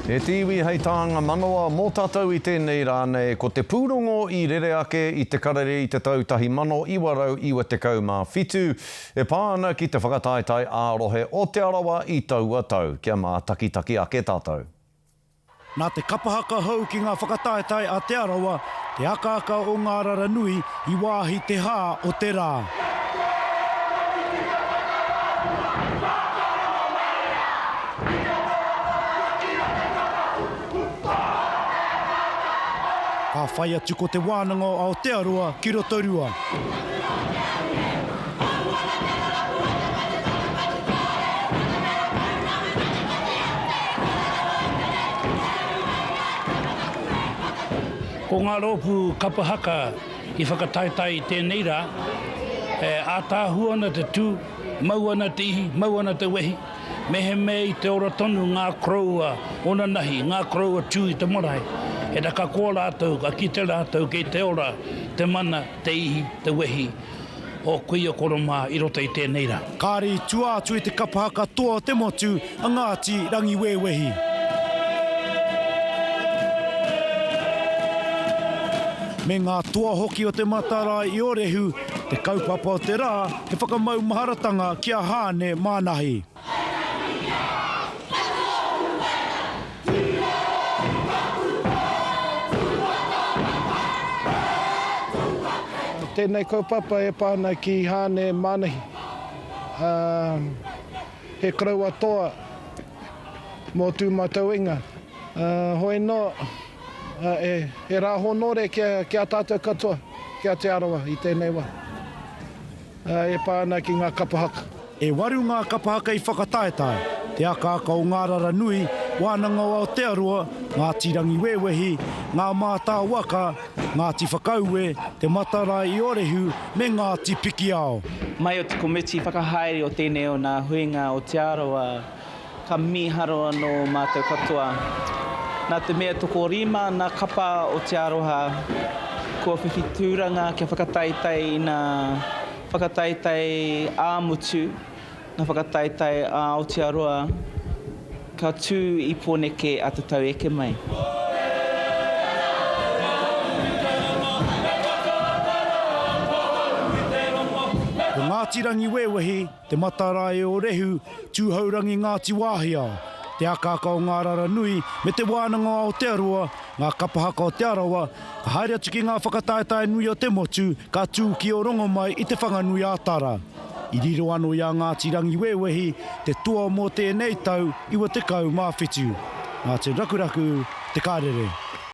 E te iwi hei tānga manawa mō tātou i tēnei rā nei, ko te pūrongo i rere ake i te karere i te tau 1997 e pā ana ki te whakataetae ā-rohe o Te Arawa i taua tau. Kia mātakitaki ake tātou. Nā te kapa haka hou ki ngā whakataetae a Te Arawa, te akaaka o Ngāraranui i wāhi te hā o te rā. Ka whai atu ko Te Wānanga o Aotearoa ki Rotorua. Ko ngā rōpū kapa haka i whakataetae i tēnei rā, e ātaahua ana te tū, mau ana te ihi, mau ana te wehi, mehemea i te ora tonu ngā koroua onanahi, ngā koroua tū i te marae, he rakakoa rātou, ka kite rātou kei te ora te mana, te ihi, te wehi o kuia koro mā i roto i tēnei rā. Kāre i tua atu i te kapa haka toa o te motu a Ngāti Rangiwewehi. Me ngā toa hoki o Te Matarae i Orehu, te kaupapa o te rā he whakamaumaharatanga ki a Haane Mānahi. Tēnei kaupapa e pā ana ki Haane Mānahi. He koroua toa mō Tūmatauenga. Hoi nō, he rā hōnore ki a tātou katoa, ki a Te Arawa i tēnei wā. E pā ana ki ngā kapa haka. E waru ngā kapa haka i whakataetae, Te Akaaka o Ngārara Nui, Wānanga o Aotearoa, Ngāti Rangiwewehi, Ngā Mātā Waka, Ngāti Whakaue, Te Matarae i Orehu me Ngāti Pikiao. Mai o te komiti whakahaere o tēnei o nā huinga o Te Arawa, ka mīharo anō mātou katoa. Nā te mea tokorima nā kapa o Te Aroha kua whiwhi tūranga kia whakataetae i nā whakataetae ā-motu, ngā whakataetae ā-Aotearoa ka tū i Pōneke a te tau eke mai. Ko Ngāti Rangiwewehi Te Matarae o Rehu, Tūhourangi Ngāti Wāhiao, Te Akaaka o Ngārara Nui me Te Wānanga o Aotearoa, ngā kapa haka o Te Arawa, ka haere atu ki ngā whakataetae nui o te motu, ka tū ki Orongomai i Te Whanganui-ā-Tara. I riro ano i a Ngāti Rangiwewehi te toa mō tēnei tau 97. Ngāti Rakuraku, Te Karere.